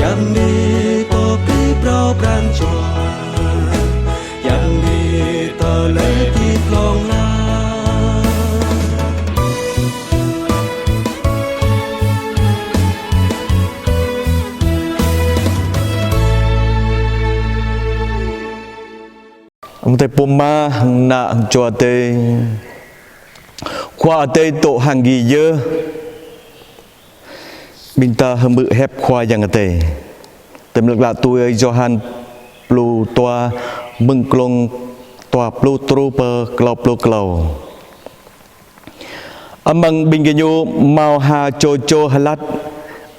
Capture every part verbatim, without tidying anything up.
Yang ni pơplih phrâo pran jua, yang ni tơlơi hơdip hlŏng lar. Amăng tơlơi pơma hăng ană hăng jua Adai. Khua Adai dŏ hăng gih yơh. Ƀing ta hmư̆ hiăp Khua Yang Adai. Tơlơi mơak klă tui ơi Yôhan pluh dua, mơ̆ng glông dua pluh truh pơ klâo pluh klâo. Amăng ƀing gơñu hmâo ha čô čô hlăt,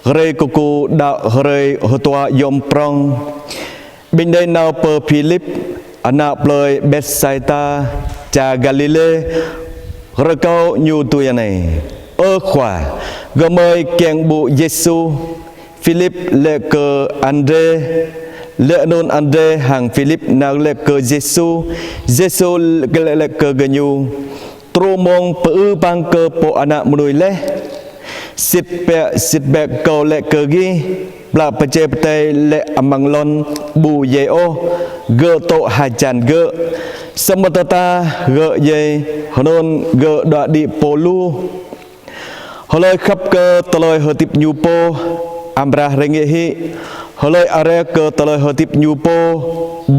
hrơi kơkuh đaŏ hrơi hơtua yôm prŏng. Ƀing đơi nao pơ Philip, ană plơi Betsaida, čar Galilê, rơkâo ñu tui anai: Ơ Khua, gơmơi kiăng ƀuh Yêsu. Philip laĭ kơ Andrê, laih anŭn Andrê hăng Philip nao laĭ kơ Yêsu, Yêsu laĭ, laĭ kơ gơñu: Truh mông pơư pang kơ Pô Ană Mơnuih laih. Sĭt biă, sĭt biă Kâo laĭ kơ gih, Pla Pơjai Pơtơi laĭ amăng lŏn ƀu djai ôh, gơ̆ dŏ hơjăn gơ̆, samơ̆ tơdah gơ̆ djai, hơnŭn gơ̆ đuaĭ đĭ pô lu. Hlơi khăp kơ tơlơi hơdip ñu pô, amra rơngiă hĭ. Hlơi areh kơ tơlơi hơdip ñu pô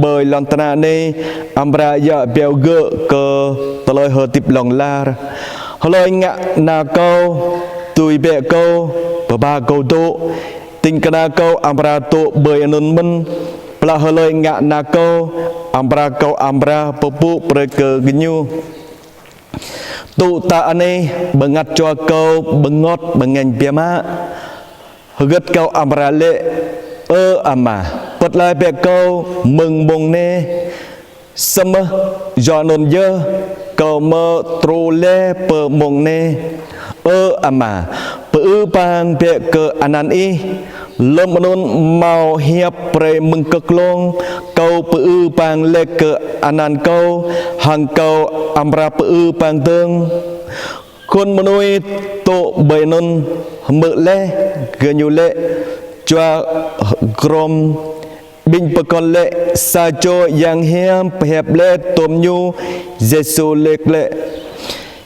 ƀơi lŏn tơnah anai, amra djă pioh gơ̆ kơ tơlơi hơdip hlŏng lar. Hlơi ngă na Kâo, dưi bĕ Kâo, pơpha Kâo dŏ, ding kơna Kâo amra dŏ ƀơi anŭn mơ̆n. Pla hlơi ngă na Kâo, amra Kâo amra pơpŭ brơi kơ gơñu. Tŭ ta anai, bơngăt jua Kâo bơngot bơngañ biă mă. Hơget Kâo amra laĭ: Ơ Ama, pơtlaih bĕ Kâo mơ̆ng mông anai. Samơ̆ yua anŭn yơh Kâo mơ̆ truh laih pơ mông anai. Ơ Ama, pơư pang bĕ kơ anăn Ih. Lơ̆m anŭn hmâo hiăp rai mơ̆ng kơglông: Kâo pơư pang laih kơ anăn Kâo, hăng Kâo amra pơư pang dơ̆ng. Khul mơnuih dŏ ƀơi anŭn hmư̆ laih, gơñu laĭ: Jua grŏm. Ƀing pơkŏn laĭ: Sa čô yang hiam pơhiăp laih tơm ñu. Yêsu laĭ glaĭ: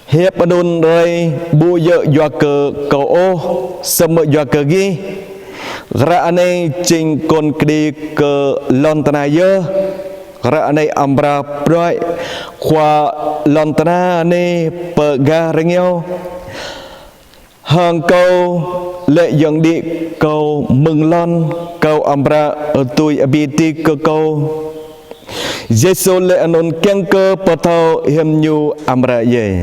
Hiăp anŭn rai ƀu djơ̆ yua kơ Kâo ôh, samơ̆ yua kơ gih. Ră anai jing kŏn kơđi kơ lŏn tơnah yơh. Ră anai amra pơđuaĭ khua lŏn tơnah anai pơ gah rơngiao. Hăng Kâo laĭ yơ̆ng đĭ Kâo mơ̆ng lŏn, Kâo amra dưi abih tih kơ Kâo. Yêsu laĭ anŭn kiăng kơ pơthâo hiư̆m Ñu amra djai.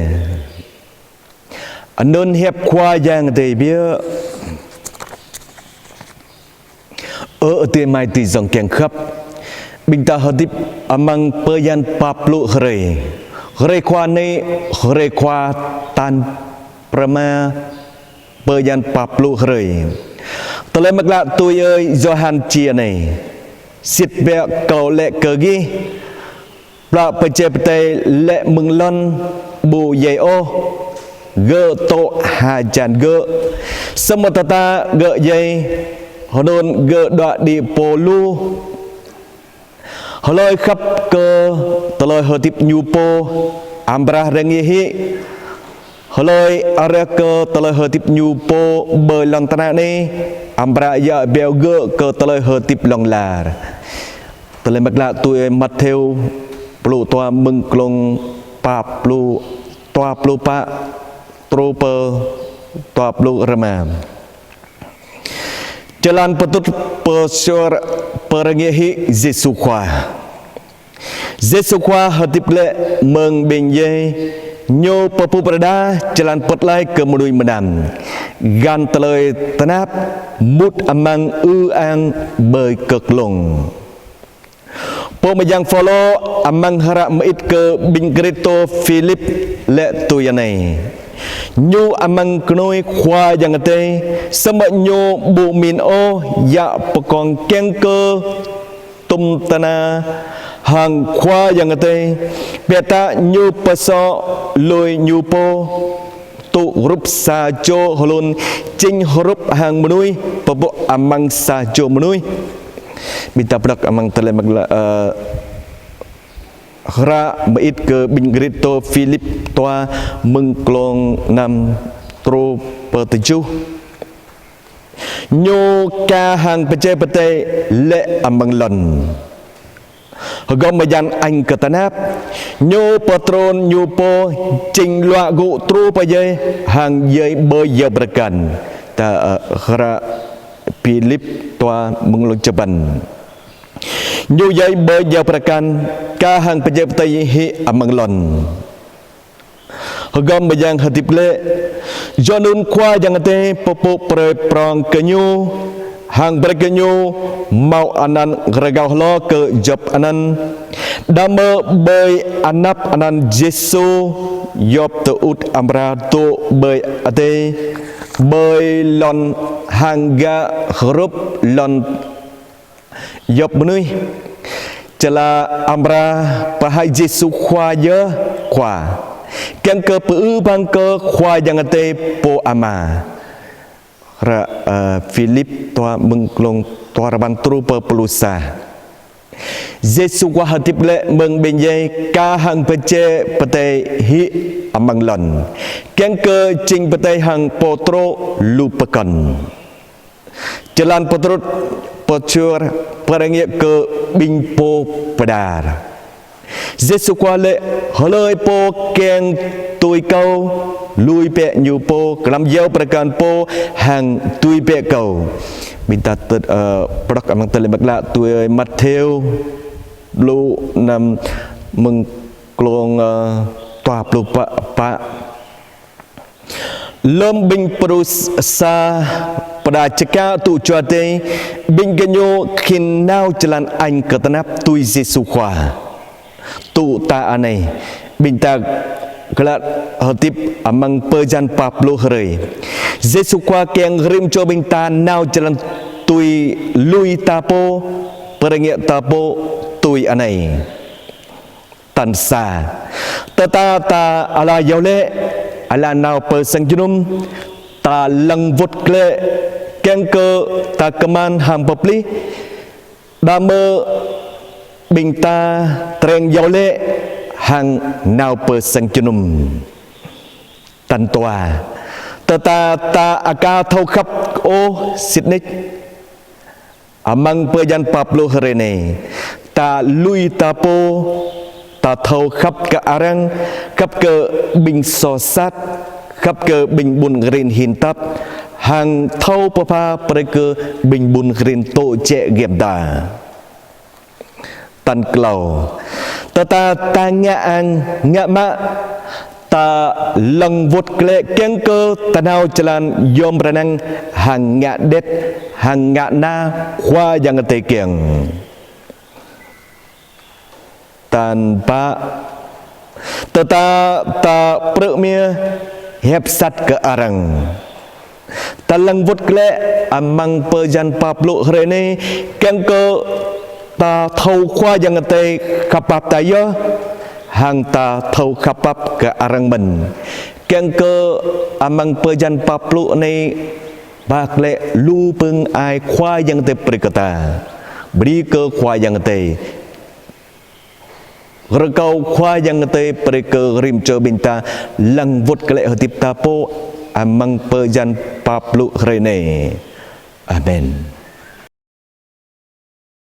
Anŭn hiăp Khua Yang Adai biă. Ơ adơi amai adơi ayŏng kiăng khăp, ƀing ta hơdip amăng bơyan pă pluh hrơi. Hrơi Khua anai, hrơi Khua tal pơrơma bơyan pă pluh hrơi. Tơlơi mơak klă tui ơi Yôhan čih anai: Sĭt biă Kâo laĭ kơ gih, Pla Pơjai Pơtơi laĭ mơ̆ng lŏn ƀu djai ôh, gơ̆ dŏ hơjăn gơ̆. Samơ̆ tơdah gơ̆ djai, hơnŭn gơ̆ đuaĭ đĭ pô lu. Hlơi khăp kơ tơlơi hơdip ñu pô, amra rơngiă hĭ. Hlơi areh kơ tơlơi hơdip ñu pô ƀơi lŏn tơnah anai, amra djă pioh gơ̆ kơ tơlơi hơdip hlŏng lar. Tơlơi mơak klă tui Matthêô pluh dua mơ̆ng glông pă pluh, dua pluh pă truh pơ dua pluh rơma. Jơlan pơtŭt pơsur pơrơngiă hĭ Yêsu Khua. Yêsu Khua hơdip glaĭ mơ̆ng ƀing djai, Ñu pơpŭ pơrơđah jơlan pơtlaih kơ mơnuih mơnam, găn tơlơi tơnap mŭt amăng ư ang ƀơi kơglông. Pô mơyang Phaolô amăng hră mơit kơ ƀing Kristô Philip laĭ tui anai: Ñu amăng kơnuih Khua Yang Adai, samơ̆ ñu ƀu pơmĭn ôh djă pơkŏn kiăng kơ tŭm tơnah hăng Khua Yang Adai, biă dah ñu pơsŏ lui ñu pô, tŭ hrup sa čô hlŭn jing hrup hăng mơnuih, pơpŭ amăng sa čô mơnuih. Ƀing ta pơđŏk amăng tơlơi mơak klă, ơ, hră mơit kơ ƀing gơrit tui Philip dua, mơ̆ng klông năm truh pơ tơjuh. Ñu kah hăng pơjeh pơdai laĭ amăng lŏn: Hơgŏm mơyang añ kơ tơnap. Ñu pơtrŭn ñu pô jing luă gŭ truh pơ djai hăng djai ƀơi djai pơrơkal. Ta, ơ, hră Philip dua, mơ̆ng klông sapăn. Ñu djai ƀơi djai pơrơkal, kah hăng pơjeh pơdai hĭ amăng lŏn. Hơgŏm mơyang hơdip glaĭ. Yua anŭn Khua Yang Adai pơpŭ brơi prŏng kơ ñu, hăng brơi kơ ñu hmâo anăn rơgao hloh kơ djŏp anăn. Đah mơ̆ ƀơi anăp anăn Yêsu, djŏp tơŭt amra dŏ ƀơi adai, ƀơi lŏn hăng gah hrup lŏn djŏp mơnuih. Čơla amra pơhaih Yêsu Khua yơh Khua, kiăng kơ pơư bang kơ Khua Yang Adai Pô Ama. Hră, ơ, Philip dua, mơ̆ng klông duarơpăn truh pơ pluh sa. Yêsu Khua hơdip glaĭ mơ̆ng ƀing djai, kah hăng pơjeh pơdai hĭ amăng lŏn, kiăng kơ jing pơdai hăng pơtrŭt lu pơkŏn. Jơlan pơtrŭt pơčuăr pơrơngiă kơ ƀing pô pơđar. Yêsu Khua laĭ: Hlơi pô kiăng tui Kâo, lui bĕ ñu pô, glăm djai pơrơkal pô, hăng tui bĕ Kâo. Ƀing ta tơ-, ơ, pơđŏk amăng tơlơi mơak klă tui Matthêô pluh năm, mơ̆ng klông, ơ, dua pluh pă, pă. Lơm ƀing pơđu sa pơđar čơkă tŭ Jua Adai, ƀing gơñu khĭn nao jơlan añ kơ tơnap tui Yêsu Khua. Tŭ ta anai, ƀing ta glăk hơdip amăng bơyan pă pluh hrơi. Yêsu Khua kiăng rĭm čô ƀing ta nao jơlan tui lui ta pô, pơrơngiă ta pô tui anai. Tal sa, tơdah ta ala iâu laĭ, ala nao pơ sang jơnum, ta lăng wơ̆t glaĭ, kiăng kơ ta kơman hăng pơplih, đah mơ̆ ƀing ta treng iâu laĭ hăng nao pơ sang jơnum. Tal dua, tơdah ta aka thâo khăp ôh sĭt nik amăng bơyan pă pluh hrơi anai, ta lui ta pô, ta thâo khăp kơ arăng, khăp kơ ƀing soh sat, khăp kơ ƀing ƀun rin hin tap, hăng thâo pơpha brơi kơ ƀing ƀun rin tŏ jĕ giăm ta. Tal klâo, tơdah ta ngă ang, ngă mă, ta lăng wơ̆t glaĭ kiăng kơ ta nao jơlan yom rơnang hăng ngă đet, hăng ngă na Khua Yang Adai kiăng. Tal pă, tơdah ta prư̆ mia hiăp sat kơ arăng. Ta lăng wơ̆t glaĭ amăng bơyan pă pluh hrơi anai, kiăng kơ ta thâo Khua Yang Adai khăp pap ta yơh, hăng ta thâo khăp pap kơ arăng mơ̆n. Kiăng kơ amăng bơyan pă pluh anai, ba glaĭ lu pưng ai Khua Yang Adai brơi kơ ta. Bơni kơ Khua Yang Adai. Rơkâo Khua Yang Adai brơi kơ rĭm čô ƀing ta lăng wơ̆t glaĭ hơdip ta pô amăng bơyan pă pluh hrơi anai. Amen.